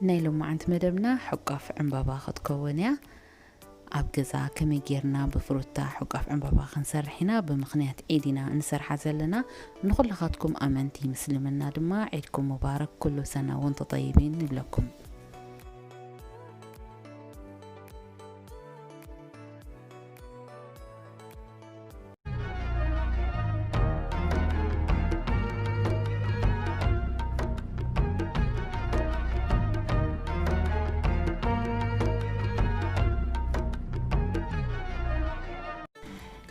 ናይ ሎማዓንቲ መደብና ሕቋፍ ዕምባባ ክትከውን እያ። ኣብ ገዛ ከመይ ጌርና ብፍሩታ ሕቋፍ ዕምባባ ክንሰርሕ ኢና። ብምኽንያት ዒድ ኢና እንሰርሓ ዘለና። ንኹላኻትኩም ኣመንቲ ምስልምና ድማ ዒድኩም ሙባረክ፣ ኩሉ ሰና ወንቱም ጠይቢን ንብለኩም።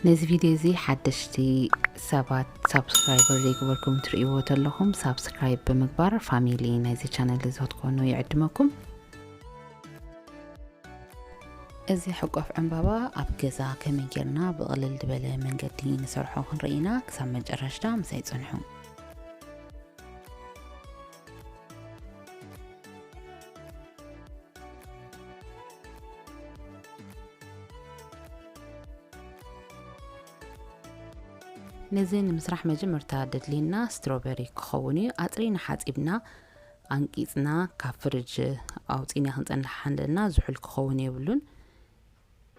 ነዚ ቪድዮ እዚ ሓደሽቲ ሰባት ሳብስክራይበር ዘይገበርኩም ትርእይዎ ተለኹም ሳብስክራይብ ብምግባር ፋሚሊ ናይዚ ቻነል እዚ ክትኮኑ ይዕድመኩም። እዚ ሕቋፍ ዕምባባ ኣብ ገዛ ከመይ ጌርና ብቕልል ዝበለ መንገዲ ንሰርሖ ክንርኢ ኢና። ክሳብ መጨረሽታ ምሳይ ጽንሑ። ነዚ ንምስራሕ መጀመርታ ደድልየና ስትሮበሪ ክኸውን እዩ። ኣጽሪና ሓጺብና ኣንቂጽና ካብ ፍርጅ ኣውጺና ክንጸንሕ ኣለና። ዝሑል ክኸውን የብሉን።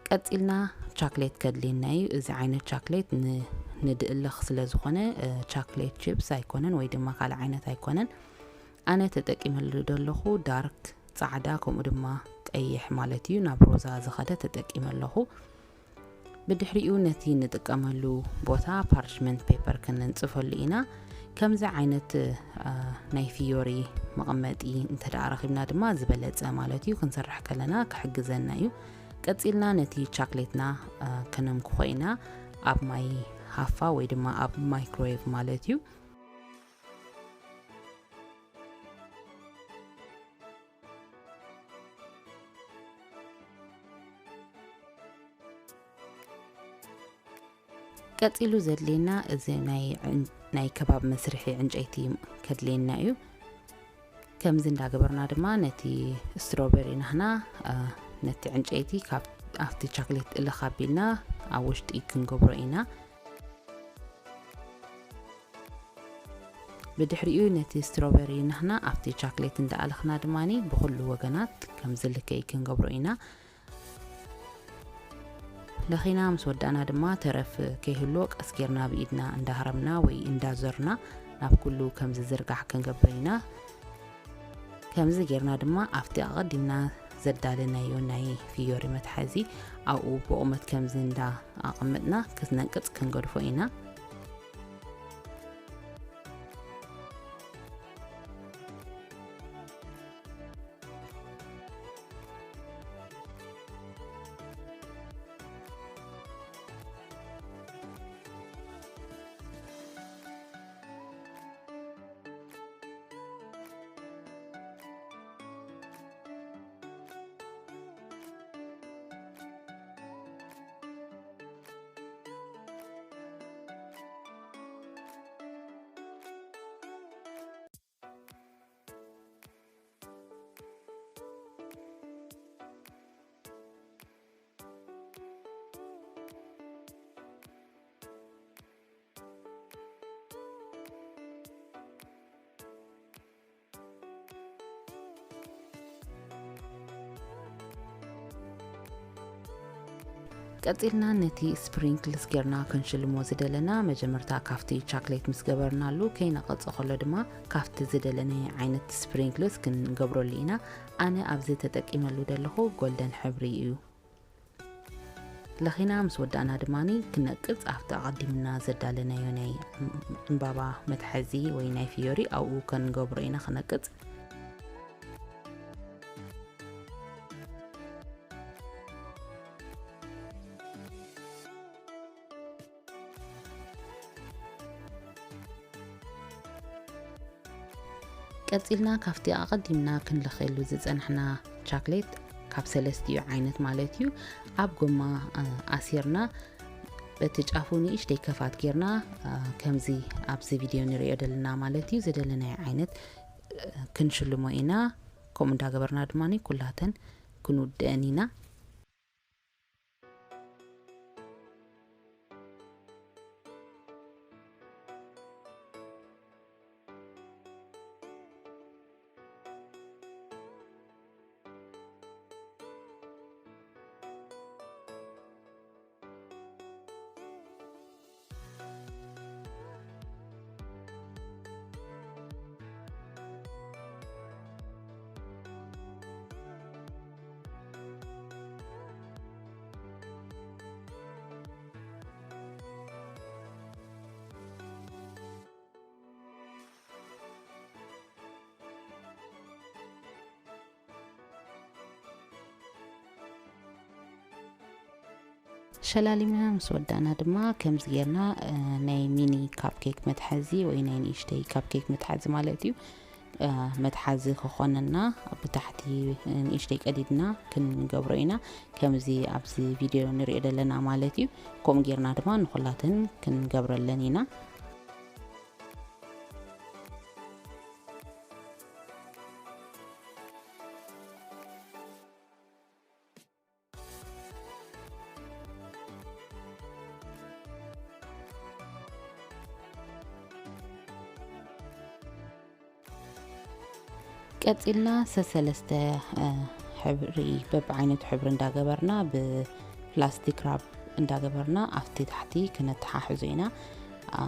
ቀጺልና ቻክሌት ከድልየና እዩ። እዚ ዓይነት ቻክሌት ን-፣ ንድእለኽ ስለ ዝኾነ፣ እ፣ ቻክሌት ቺፕስ ኣይኮነን ወይ ድማ ካልእ ዓይነት ኣይኮነን። ኣነ ተጠቂመሉ ዘለኹ ዳርክ ጻዕዳ፣ ከምኡ ድማ ቀይሕ ማለት እዩ፣ ናብ ሮዛ ዝኸደ ተጠቂመ ኣለኹ። ብድሕሪኡ ነቲ ንጥቀመሉ ቦታ ፓርችመንት ፔፐር ክንንጽፈሉ ኢና። ከምዚ ዓይነት፣ አ፣ ናይ ፊዮሪ መቐመጢ እንተ ደኣ ረኺብና ድማ ዝበለጸ ማለት እዩ፣ ክንሰርሕ ከለና ክሕግዘና እዩ። ቀጺልና ነቲ ቻክሌትና፣ አ፣ ከነምክኾ ኢና፣ ኣብ ማይ ሃፋ ወይ ድማ ኣብ ማይክሮዌቭ ማለት እዩ። ቀጺሉ ዘድልየና እዚ ናይ ዕን-፣ ናይ ከባብ መስርሒ ዕንጨይቲ ከድልየና እዩ። ከምዚ እንዳገበርና ድማ ነቲ ስትሮበሪ ናህና፣ አ፣ ነቲ ዕንጨይቲ ካብ፣ ኣብቲ ቻክሌት እልኽ ኣቢልና ኣብ ውሽጢ ክንገብሮ ኢና። ብድሕሪኡ ነቲ ስትሮበሪ ናህና ኣብቲ ቻክሌት እንዳኣለኽና ድማኒ ብኹሉ ወገናት ከምዚ ልከይ ክንገብሮ ኢና። ለኺና ምስ ወዳእና ድማ ተረፍ ከይህልዎ ቀስ ጌርና ብኢድና እንዳሃረምና ወይ እንዳዞርና ናብ ኩሉ ከም ዝዝርጋሕ ክንገብር ኢና። ከምዚ ጌርና ድማ ኣብቲ ኣቐዲምና ዘዳለናዮ ናይ ፍዮሪ መትሓዚ ኣብኡ ብቑመት ከምዚ እንዳ ኣቐመጥና ክትነቅጽ ክንገድፎ ኢና። ቀጺልና ነቲ ስፕሪንክልስ ጌርና ክንሽልሞ ዝደለና፣ መጀመርታ ካብቲ ቻክሌት ምስ ገበርናሉ፣ ከይነቐጸ ከሎ ድማ ካብቲ ዝደለናዮ ዓይነት ስፕሪንክልስ ክንገብረሉ ኢና። ኣነ ኣብዚ ተጠቂመሉ ዘለኹ ጎልደን ሕብሪ እዩ። ለኺና ምስ ወዳእና ድማኒ ክነቅጽ ኣብቲ ኣቐዲምና ዘዳለናዮ ናይ ዕምባባ መትሓዚ ወይ ናይ ፍዮሪ ኣብኡ ከንገብሮ ኢና ክነቅጽ። ቀጺልና ካብቲ ኣቐዲምና ክንለኽየሉ ዝጸናሕና ቻክሌት ካብ ሰለስቲኡ ዓይነት ማለት እዩ ኣብ ጎማ፣ እ፣ ኣሲርና በቲ ጫፉ ንእሽተይ ከፋት ጌርና፣ እ፣ ከምዚ ኣብዚ ቪድዮ ንሪኦ ዘለና ማለት እዩ ዝደለናዮ ዓይነት፣ እ፣ ክንሽልሞ ኢና። ከምኡ እንዳገበርና ድማ ኩላተን ክንውድአን ኢና። ሸላሊምና ምስ ወዳእና ድማ ከምዚ ጌርና፣ እ፣ ናይ ሚኒ ካፕኬክ መትሓዚ ወይ ናይ ንእሽተይ ካፕኬክ መትሓዚ ማለት እዩ። እ፣ መትሓዚ ክኾነና ብታሕቲ ንእሽተይ ቀዲድና ክንገብሮ ኢና። ከምዚ ኣብዚ ቪድዮ ንሪኦ ዘለና ማለት እዩ። ከምኡ ጌርና ድማ ንኹላተን ክንገብረለን ኢና። ቀጺልና ሰሰለስተ፣ እ፣ ሕብሪ፣ በብዓይነቱ ሕብሪ እንዳገበርና፣ ብፕላስቲክ ራፕ እንዳገበርና ኣብቲ ታሕቲ ክነተሓሕዞ ኢና። እ፣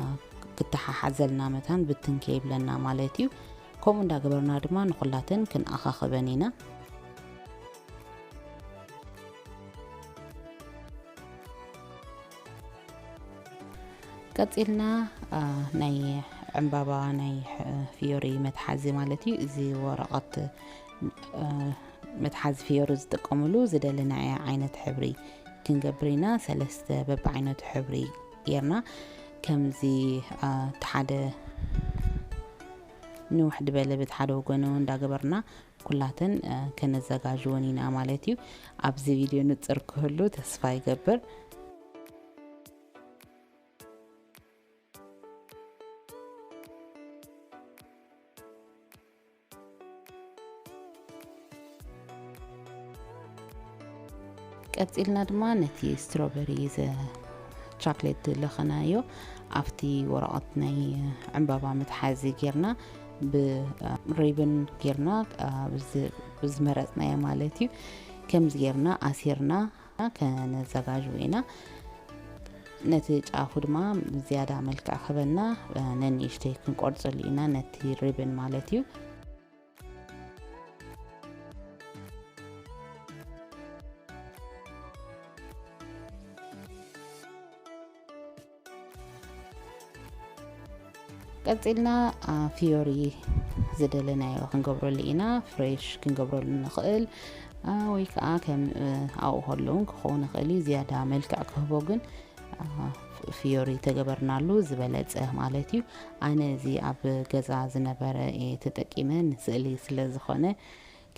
ክተሓሓዘልና መታን ብትን ከይብለና ማለት እዩ። ከምኡ እንዳገበርና ድማ ንኹላተን ክንኣኻኽበን ኢና። ቀጺልና፣ አ፣ ናይ ዕምባባ ናይ፣ እ፣ ፍዮሪ መትሓዚ ማለት እዩ። እዚ ወረቐት፣ እ፣ መትሓዚ ፍዮሪ ዝጥቀምሉ ዝደለናዮ ዓይነት ሕብሪ ክንገብር ኢና። ሰለስተ በብዓይነቱ ሕብሪ ጌርና ከምዚ፣ አ፣ እቲ ሓደ ንውሕ ዝበለ በቲ ሓደ ወገኑ እንዳገበርና ኩላተን፣ እ፣ ከነዘጋጅወን ኢና ማለት እዩ። ኣብዚ ቪድዮ ንጽር ክህሉ ተስፋ ይገብር። ቀጺልና ድማ ነቲ ስትሮበሪ ዘ-፣ ቻክሌት ዝለኸናዮ ኣብቲ ወረቐት ናይ ዕምባባ መትሓዚ ጌርና ብ-፣ ሪብን ጌርና፣ ብ-፣ ብዝመረጽናዮ ማለት እዩ። ከምዚ ጌርና ኣሲርና ከነዘጋጅዎ ኢና። ነቲ ጫፉ ድማ ዝያዳ መልክዕ ክህበና፣ ነንእሽተይ ክንቆርጸሉ ኢና፣ ነቲ ሪብን ማለት እዩ። ቀጺልና፣ አ፣ ፍዮሪ ዝደለናዮ ክንገብረሉ ኢና። ፍሬሽ ክንገብረሉ ንኽእል፣ አ፣ ወይ ከኣ ከም፣ እ፣ ኣብኡ ከሎ እውን ክኸውን ይኽእል እዩ። ዝያዳ መልክዕ ክህቦ ግን፣ አ፣ ፍ-፣ ፍዮሪ ተገበርናሉ ዝበለጸ ማለት እዩ። ኣነ እዚ ኣብ ገዛ ዝነበረ እየ ተጠቂመ፣ ንስእሊ ስለ ዝኾነ።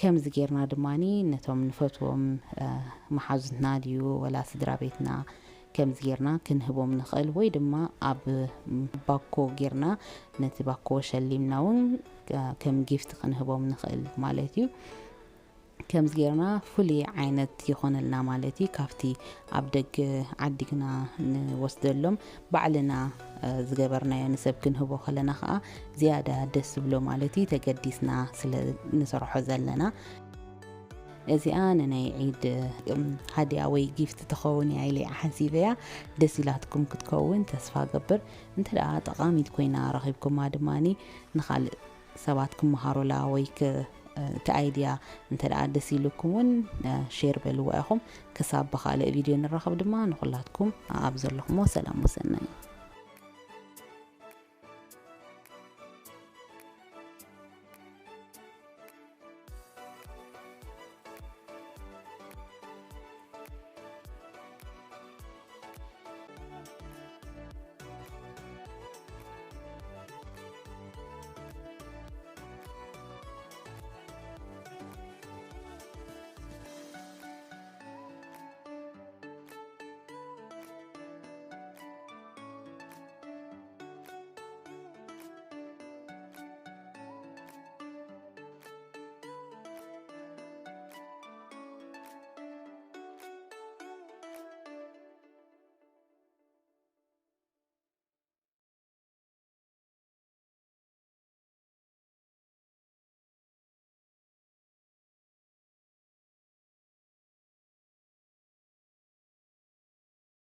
ከምዚ ጌርና ድማኒ ነቶም ንፈትዎም፣ እ፣ መሓዙትና ድዩ ወላ ስድራ ቤትና ከምዚ ጌርና ክንህቦም ንኽእል፣ ወይ ድማ ኣብ ባኮ ጌርና ነቲ ባኮ ሸሊምና እውን፣ እ፣ ከም ጊፍት ክንህቦም ንኽእል ማለት እዩ። ከምዚ ጌርና ፍሉይ ዓይነት ይኾነልና ማለት እዩ። ካብቲ ኣብ ደገ ዓዲግና ንወስደሎም ባዕልና፣ እ፣ ዝገበርናዮ ንሰብ ክንህቦ ከለና ኸኣ ዝያዳ ደስ ዝብሎ ማለት እዩ፣ ተገዲስና ስለ ንሰርሖ ዘለና። እዚኣ ንናይ ዒድ፣ እም፣ ሃድያ ወይ ጊፍት ትኸውን እያ ኢለ እየ ሓሲበያ። ደስ ኢላትኩም ክትከውን ተስፋ ገብር። እንተ ደኣ ጠቓሚት ኮይና ረኺብኩማ ድማኒ ንኻልእ ሰባት ክመሃሩላ ወይ ክ-፣ እቲ ኣይድያ እንተ ደኣ ደስ ኢሉኩም እውን፣ እ፣ ሼር በልዋ ኢኹም። ክሳብ ብኻልእ ቪድዮ ንራኸብ ድማ ንኹላትኩም ኣብ ዘለኹሞ ሰላም ወሰናይ።